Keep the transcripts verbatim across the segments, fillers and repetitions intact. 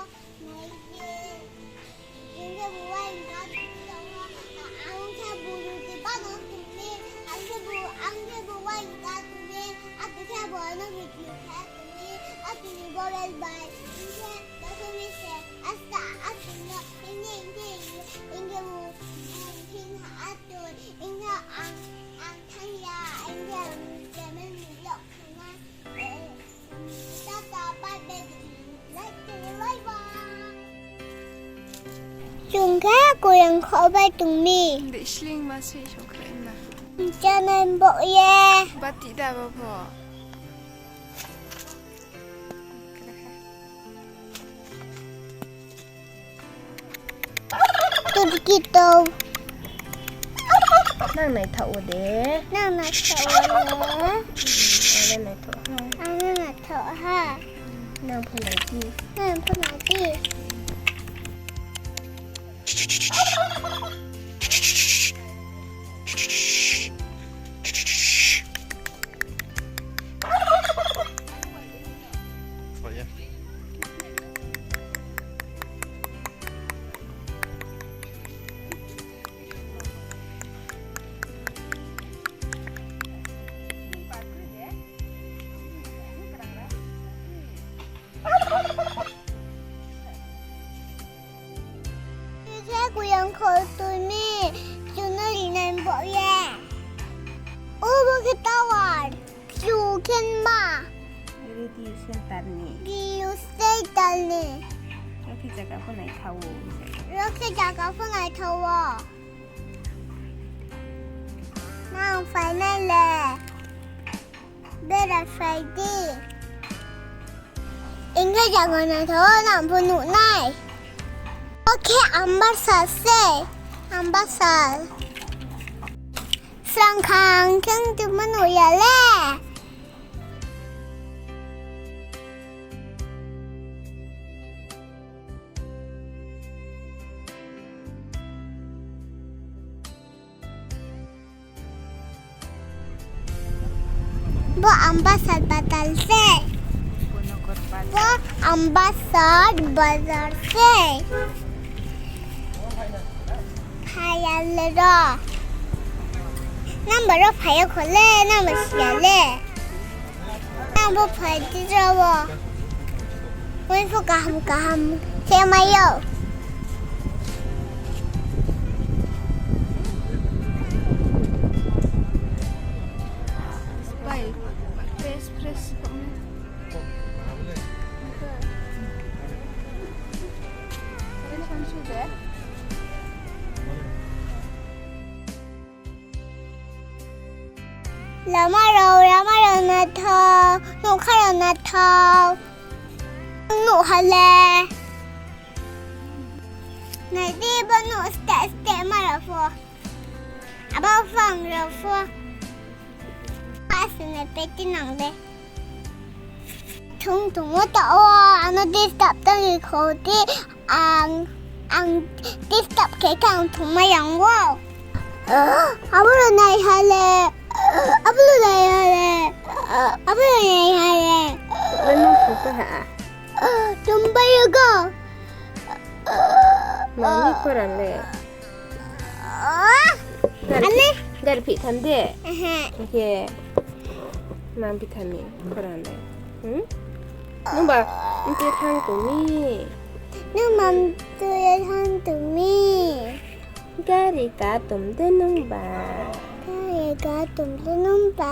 Nai di, hing khe bo uaing ka tong ou, ang khe bo roti bano tong mi, ang khe bo, ang khe bo uaing ka tong mi, ati khe bo ano video khe tong mi, ati ni bo bel bai, hing khe bo khe mi se, asta ati no, hing khe, hing khe, hing khe bo, hing khe atu, hing khe ang, ang thang ya, hing khe ang kemel ni lok thang na. Chung khe koyang kho bai tong mi. Dei sleing ma se songkrai ma. Chanai bo ye. Bati da bo bo. Turki to. Nang naithaoh o de. Nang naithaoh o de. Ang le naithaoh ha. Ang le naithaoh ha. Nang pho nai di. Nang pho nai di. Khe koyang kho tui mi, chung no rinai bo ye. O bo khe tower, chu khe ma. Radio center ni. Radio center ni. Ro khe zaga pho naithaoh o. Ro khe zaga pho naithaoh o. Nang phainai le. Bera phai di. Hing khe zaga naithaoh o, nang pho nuh nai. O khe Ambassa se. Ambassa. Srang khang khe tongmo nuh ya le. Bo Ambassa bazar se. Bo Ambassa bazar se. Phai ya le ro. Nang bo ro phai ya kho le, nang bo si ya le. Nang bo phai di ro wo. Oi pho kaham kaham khe mai ou. Bai, fresh, fresh. Fresh ang su de. Lama rao, lama rao naithao, nougkha rao naithao. Nuh ha le. Nai di bo nouh steh steh ma rao pho. Abo phang rao pho. Asini peti nang le. Thung thung wo ta wo, ano disturb ta ni kho di, ang, ang disturb khe khe ang thungmai yang wo. Abo rao nai ha le, abo rao nai ha le, abo rao nai ha le. Nang thung ta ha. Thungmai ya go. Mami khora le. Gari, gari phih tham de. Hing khe, ma bi tham mi khora le. Hmm? Nungba, mte thang tong mi. Nungba, mte thang tong mi. Gari ka tom de nungba. Gari ka tom de nungba.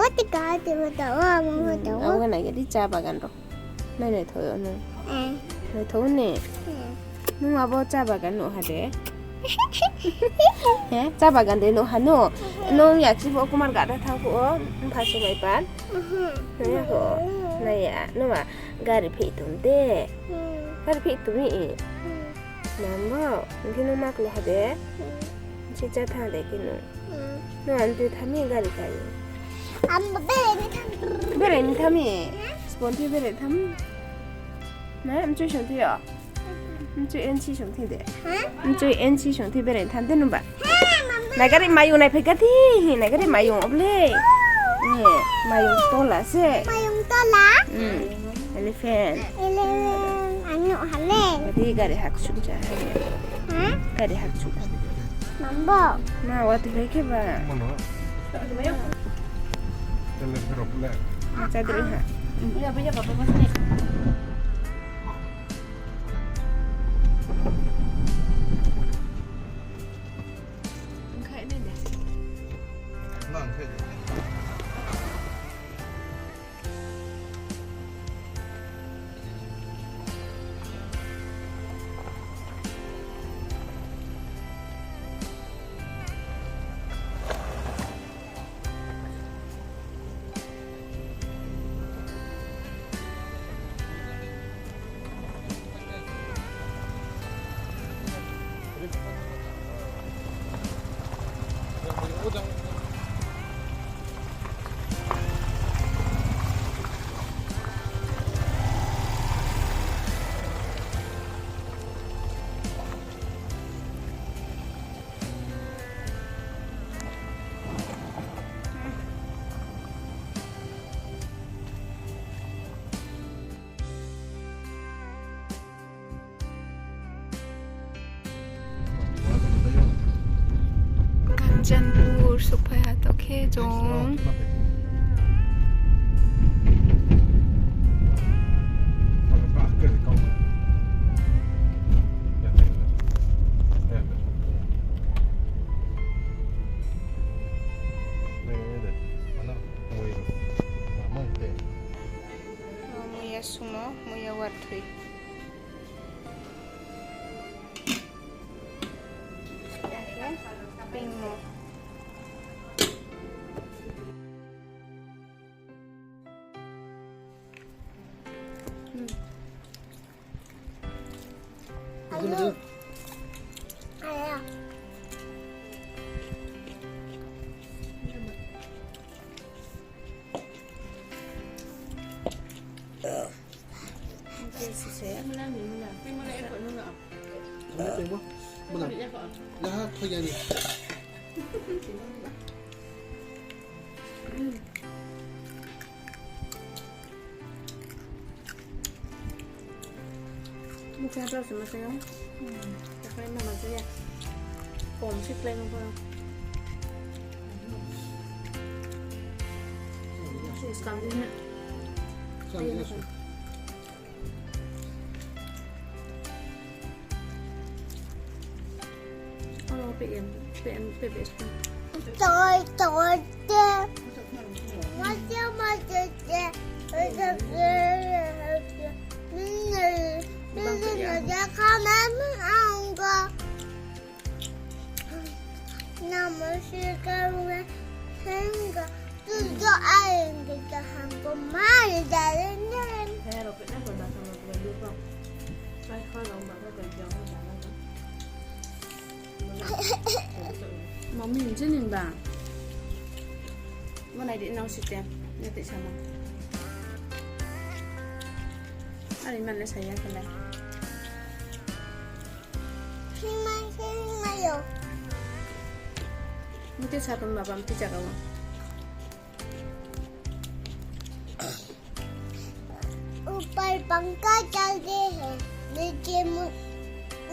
Abo tika, tika, abo tika. Abo nai di cha bagan rao. Nai naithao yo nung. Naithao ni. Nung abo cha bagan nuh ha de. He, cha bagan de nuh ha no. Nung yaksi bo kumar gada thang phuh o, mpha sumai pan. Nung ya kho. Nai ya, nung ma gari phih tum de. Gari phih tum i. Nang bo, hing khe nung ma klo ha de. Si cha thang de khe nung. Nung ang tui tham i gari kai. Ang bo berai ni tham. Berai ni tham i. Spon thui berai tham. Na, mchoi song thui o. Mchoi N C song thui de. Mchoi N C song thui berai tham de nung ba. Nai gari mayung nai phai ka thi, nai gari mayung oble. Mayung tola se. Mayung tola. Elephant. Elephant, ano hale. Berarti gari hakchuk ja. Hah? Gari hakchuk. Mambo. Ma, wa tu bai khe ba. Mana? Tele berok le. Ma, cha dulu ha. Iya, iya, papa, papa, sini. Engkhaih nai de. Ma engkhaih de. Kanchanpur souhphai ha tokhe jong. Muiya sumo, muiya warthoi. Pingmo. Mukha rao se ma tong ou. Taklai ma ma tong ya. Kom se klái no pho. Skang di na. Toi, toi, te. Mate, mate, te. Nini, nini, ya kanan angga. Namo sikar we hengga. Tujo aing kita hangko mari dari nen. Mami, nje ning ba. Mo nai di nang site, nge tei sama. Ari man le saya kala. Himai, himai yo. Mute sa tong baba, mute jaga wo. ऊपर पंखा चलते हैं, नीचे मु-,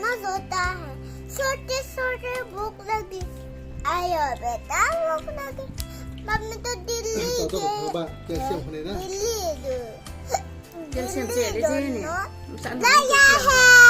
मस्त होता है। छोटे छोटे भूख लगी। आयो बेटा, भूख लगी। मम्मी तो दिल्ली तो के। Calcium होने ना। दिल्ली दो। Calcium से ले जे ने। लाया है।